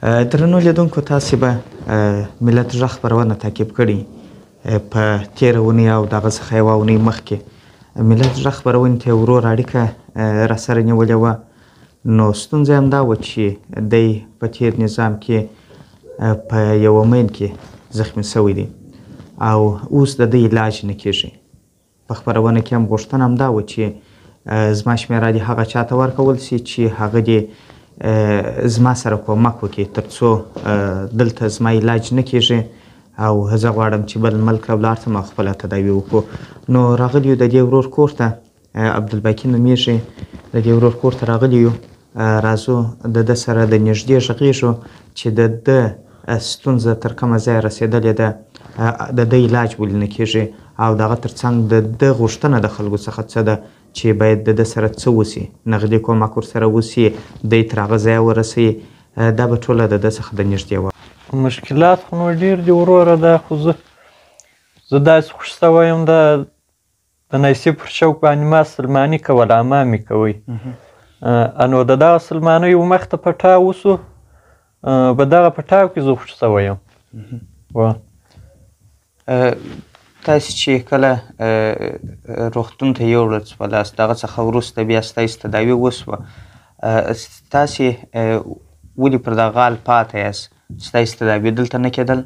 درنو لیدونکو، تاسې به ملت غږ خپرونه تعقیب کړئ. په تېره اونۍ او د هغه څخه یوه اونۍ مخکې ملت غږ خپرونې ته یو ورور اړیکه راسره نیولې وه. نو ستونزه یې همدا وه چې دی په تېر نظام کې په یوه مین کې زخمي شوی دی او اوس د ده علاج نه کېږي. په خپرونه کې هم غوښتنه همدا وه چې زما شمېره دې هغه چاته ورکول شي چې هغه دې زما سره کومک وکړي، ترڅو دلته زما علاج نه کېږي او زه غواړم چې بل ملک ته ولاړ شم او خپله تداوي وکړو. نو راغلي یو د دې ورور کور ته، عبدالباقي نومېږي، د دې ورور کور ته راغلي یو. راځو د ده سره د نږدې غږېږو چې د ده ستونزه تر کومه ځایه رسېدلې ده، د ده علاج ولې نه کېږي او د هغه ترڅنګ د ده غوښتنه د خلکو څخه څه ده چې باید د ده سره څه وشي، نغدي کومک ورسره وشي، دی تر هغه ځایه ورسوي. دا به ټوله د ده څخه د نږدې وه. مشکلات خو نو ډېر دي وروره، دا خو زه داسې خوښ سوی یم، دا د نیسي پر چوک باندې ما سلماني کوله، اما مې کوئ. نو د دغه سلمانیو مخته پټاو وسو، په دغه پټاو کې زه خوښ سوی یم. تاسې چې کله روغتون ته یوړل سولاست، د هغه څخه وروسته بیا ستاسې تداوي وسوه، تاسې ولې پر دغه حال پاته یاست؟ ستاسې تداوي دلته نه کېدل؟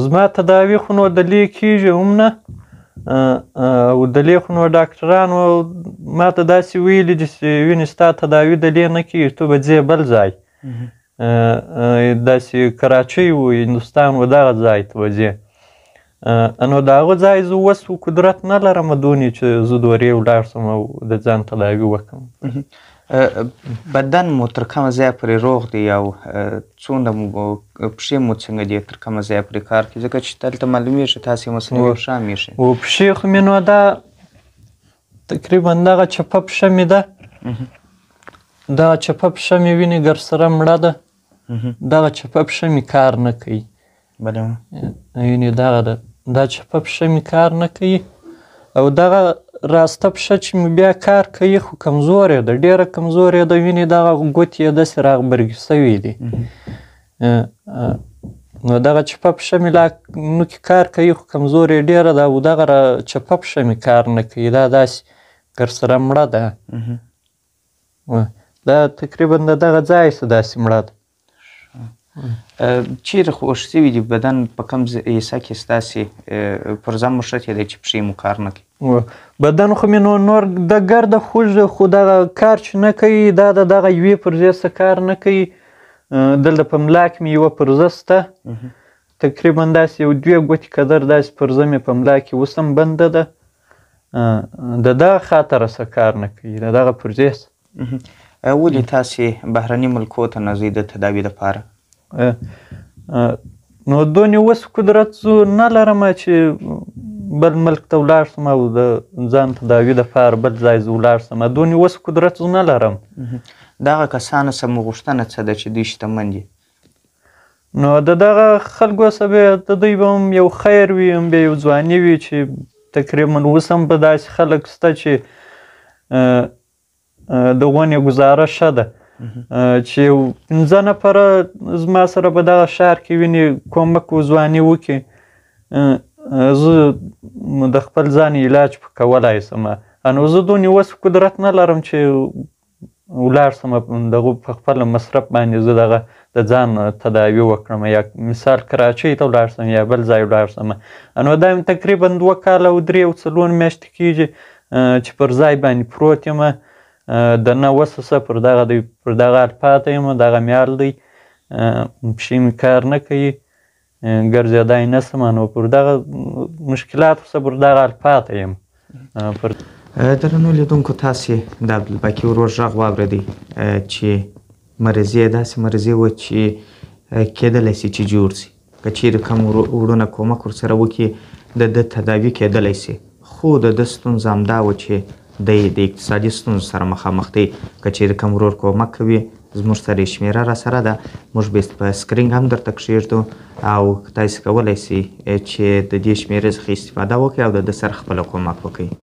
زما تداوي خو نو د لې کېږي هم نه، او د لې خو نو ډاکټرانو ما ته داسې ویلي دي چې وینې ستا تداوي د لې نه کېږي، ته به ځې بل ځای، داسې کراچۍ و هندوستان و دغه ځای ته به ځې. نو د هغه ځای زه وس و قدرت نه لرم دونې چې زه دورې ولاړ شم او د ځان تداوي وکړم. بدن مو تر کومه ځایه پورې روغ دی او څومره مو پښې مو څنګه دي، تر کومه ځایه پورې کار کوي؟ ځکه چې دلته معلومېږي تاسې مصنوعي پښه هم ایښې. و پښې خو مې نو دا تقریبا دغه چپه پښه مې ده، دغه چپه پښه مې وینې ګرسره مړه ده، دغه چپه پښه مې کار نه کوي. بله یعنې دغه ده، دا چپه پښه مې کار نه کوي او دغه راسته پښه چې مې بیا کار کوي خو کمزورې ده، ډېره کمزورې ده، وینې دغه ګوتې یې داسې راغبرګې سوې دي. نو دغه چپه پښه مې لا نوکې کار کوي خو کمزورې ډېره ده او دغه چپه پښه مې کار نه کوي، دا داسې ګرسره مړه ده. دا تقریبا د دغه ځای څه داسې مړه ده. چیرې خوښ سوي دي؟ بدن په کوم حصه کې ستاسې پر ځان مښتې دی چې پښې مو کار نه کوي؟ بدن خو مې نو نور د ګرده خوږ دی، خو دغه کار چې نه کوي، دا د دغه یوې پرزې څه کار نه کوي. دلته په ملا کې مې یوه پرزه شته، تقریبا داسې یو دوې ګوتې قدر داسې پرزه مې په ملا کې اوس هم بنده ده، د دغه خاطره څه کار نه کوي، د دغه پرزې څه. ولې تاسې بهرني ملکو ته نه ځئ د تداوي دپاره؟ نو دونې وس قدرت زه نه لرم چې بل ملک ته ولاړ شم او د ځان تداوي دپاره بل ځای زه ولاړ شم، دونې وس قدرت زه نه لرم. دغه کسانو څخه مو غوښتنه څه ده چې دوی شتمن دي؟ نو د دغه خلکو څخه به د دوی به هم یو خیر وي، هم به یو ځواني وي چې تقریبا اوس هم به داسې خلک شته چې د غونې ګزاره ښه ده، چې یو 5 نفره زما سره په دغه ښار کې ویني کومک و ځواني وکړي، زه د خپل ځان علاج په کولای شم. نو زه دونې وس قدرت نه لرم چې ولاړ شم دغه په خپل مصرف باندې زه دغه د ځان تداوي وکړم، یا مثال کراچۍ ته ولاړ شم یا بل ځای ولاړ شم. نو دا مې تقریبا 2 کاله او 3 او 4 میاشتې کېږي چې پر ځای باندې پروت یم، د نه وسه څه پر دغه دی، پر دغه حال پاته یم، دغه مې حال دی، پښې مې کار نه کوي، ګرځېدای نه شم، نو پر دغه مشکلاتو څه پر دغه حال پاته یم. درنو لیدونکو، تاسې د عبدالباقي ورور غږ واورېدی چې مرضي یې داسې مرضي وه چې کېدلی شي چې جوړ شي، که چیرې کوم وروڼه کومک ورسره وکړي د ده تداوي کېدلی شي، خو د ده ستونزه همدا وه چې دی د اقتصادي ستونزو سره مخامخ دی. که چیرې کوم ورور کومک کوي زموږ سره یې شمېره راسره ده، موږ به په سکرین هم درته کښېږدو او تاسې کولی شئ چې د دې شمېرې څخه استفاده وکړئ او د ده سره خپله کومک وکړئ.